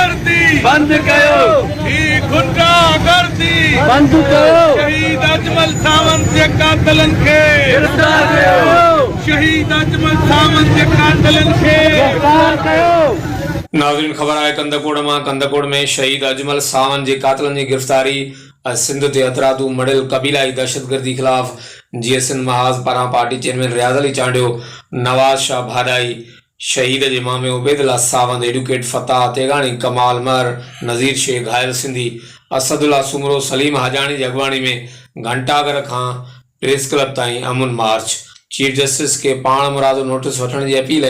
گردي بند ڪيو. هي غنڊا گردي بند ڪيو. شهيد اجمل ساوند جي قاتلن کي گرفتار ڪيو. شهيد اجمل ساوند جي قاتلن کي گرفتار ڪيو. ناظرين خبر آهي ڪنڌڪوٽ مان ڪنڌڪوٽ ۾ شهيد اجمل ساوند جي قاتلن جي گرفتاري ۽ سنڌ تي هٿرادو مڙهيل قبيلائي دهشتگردي خلاف جيئي سنڌ محاذ پاران پارٽي چيئرمين رياض علي چانڊيو، نواز شاهه ڀاڏائي، شهيد جي مامي عبيدالله ساوند، ايڊوڪيٽ فتاح تيغاڻي، ڪمال مهر، نذير شيخ، گهايل سنڌي، اسدالله سومرو، سليم حاجاڻي جي اڳواڻي ۾ گهنٽاگهر کان پريس ڪلب تائين امن مارچ، چيف جسٽس کي پاڻ مرادو نوٽيس وٺڻ جي اپيل،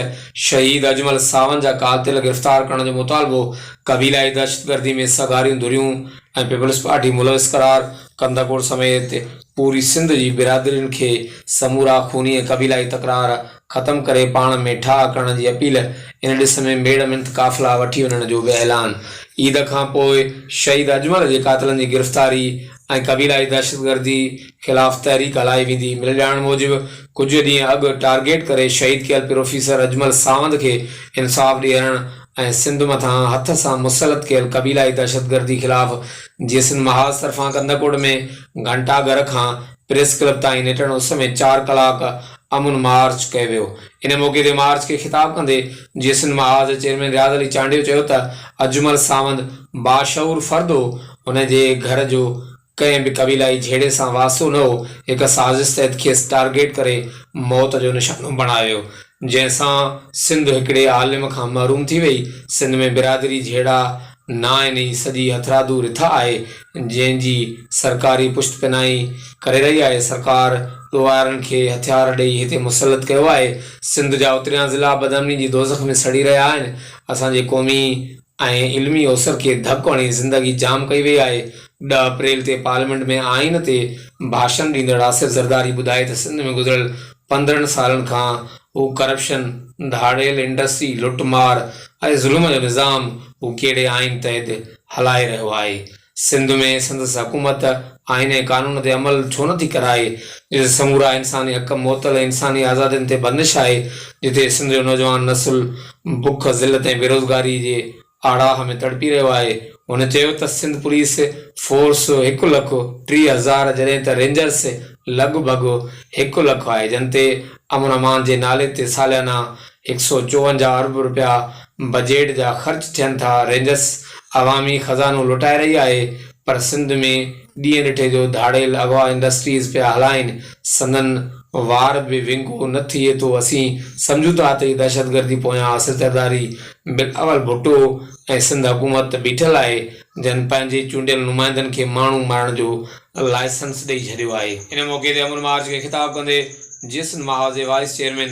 شهيد اجمل ساوند جا قاتل گرفتار ڪرڻ جو مطالبو، قبيلائي دهشتگردي ۾ سگهاريون ڌريون ۽ پيپلز پارٽي ملوث قرار، ڪنڌڪوٽ سميت پوري سنڌ جي برادرين کي سمورا خوني ۽ قبيلائي تڪرار ختم ڪري پاڻ ۾ ٺاهه ڪرڻ جي اپيل، ان ڏس ۾ ميڙ منٿ قافلا وٺي وڃڻ جو به اعلان، عيد کان پوء شهيد اجمل جي قاتلن جي گرفتاري ۽ قبيلائي دهشتگردي خلاف تحريڪ هلائي ويندي، مليل ڄاڻ موجب ڪجهه ڏينهن اڳ ٽارگيٽ ڪري شهيد ڪيل پروفيسر اجمل ساوند کي انصاف ڏيارڻ ۽ سنڌ مٿان هٿ سان مسلط ڪيل قبيلائي دهشتگردي خلاف جي سنڌ محاذ طرفان ڪنڌڪوٽ ۾ گهنٽا گهر کان پريس ڪلب تائين نٽهڻ اس ۾ چار ڪلاڪ امن مارچ ڪيو ويو. ان موقعي تي مارچ کي خطاب ڪندي جي سنڌ محاذ جي چيئرمين رياض علي چانڊيو چيو ته اجمل ساوند باشعور فرد هو، هن جي گهر جو ڪنهن به قبيلائي جهيڙي سان واسطو نه هو، هڪ سازش تحت کيس ٽارگيٽ ڪري موت جو نشانو بڻايو ويو، جنهن سان سنڌ هڪڙي عالم کان محروم ٿي وئي، سنڌ ۾ برادري جهيڙا نه آهن هي سڄي هٿرادو رٿا آهي، جنهن جي سرڪاري پشت پناهي ڪري رهي آهي، سرڪار ڏوهارين کي هٿيار ڏئي هتي مسلط ڪيو آهي، سنڌ جا اتريان ضلعا بدامني جي دوزخ ۾ سڙي رهيا آهن، اسان جي قومي ۽ علمي اوسر کي ڌڪ هڻي زندگي جام ڪئي وئي آهي، 10 اپريل تي پارليامينٽ ۾ آئين تي ڀاشڻ ڏيندڙ آصف زرداري ٻڌائي ته سنڌ ۾ گذريل 15 سالن کان هو ڪرپشن، ڌاڙيل انڊسٽري، لٽ مار ۽ ظلم جو نظام هو ڪهڙي آئين تحت هلائي رهيو آهي؟ سنڌ ۾ سندس حڪومت آئين ۽ قانون تي عمل ڇو نٿي ڪرائي؟ جتي سمورا انساني حق معطل ۽ انساني آزادين تي بندش آهي، جتي سنڌ جو نوجوان نسل بک، ذلت ۽ بيروزگاري جي آڙاهه ۾ تڙپي رهيو آهي. هن چيو ته سنڌ پوليس فورس 1,30,000 جڏهن ته رينجرس لڳ ڀڳ 1 لک آهي جن تي امن امان جي نالي تي ساليانا 154 ارب رپيا بجيٽ جا خرچ ٿين ٿا، رينجرس عوامي خزانو لٽائي رهي آهي پر سنڌ ۾ ڏينهن ڏٺي جو ڌاڙيل اغوا انڊسٽريز پيا هلائين سندن وار به ونگو نه ٿئي ٿو اسين سمجهون ٿا ته هي دهشتگردي پويان آصف زرداري، بلاول ڀٽو ۽ سنڌ حڪومت بيٺل آهي جن پنهنجي چونڊيل نمائندن کي ماڻهو مارڻ جو لائسنس ڏئي ڇڏيو آهي. ان موقعي تي امن مارچ کي خطاب ڪندي جيسن محاذ جي وائيس چيئرمين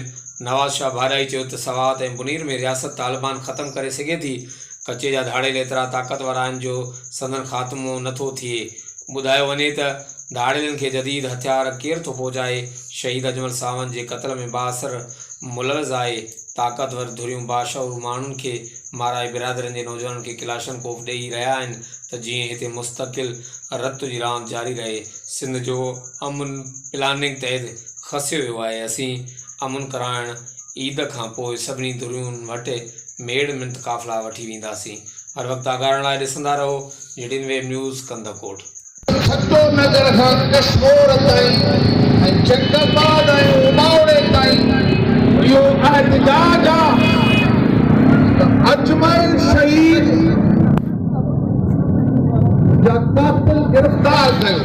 نواز شاهه ڀاڏائي چيو ته سوات ۽ بنير ۾ رياست طالبان ختم ڪري سگهي ٿي، ڪچي جا ڌاڙيل ايترا طاقتور آهن جو سندن خاتمو نه ٿو ٿئي. ٻڌايو وڃي ته ڌاڙيلن کي جديد هٿيار ڪير ٿو پهچائي، شهيد اجمل ساوند جي قتل ۾ بااثر ملوث آهي، طاقتور ڌريون باشعور ماڻهن کي مارائي برادرين جي نوجوانن کي ڪلاشنڪوف ڏئي رهيا آهن ته جيئن هتي مستقل رت جي راند جاري رهي، سنڌ جو امن پلاننگ تحت کسيو ويو آهي، اسين امن ڪرائڻ عيد کان پوء سڀني ڌرين وٽ ميڙ منٿ قافلا وٺي وينداسين. هر وقت آگاهه رهڻ لاء ڏسندا رهو جي ويب نيوز ڪنڌڪوٽ. ٺٽو نگر کان ڪشمور تائين ۽ جيڪب آباد ۽ اوٻاوڙي تائين اهو احتجاج آ ته اجمل شهيد جا قاتل گرفتار ڪيو.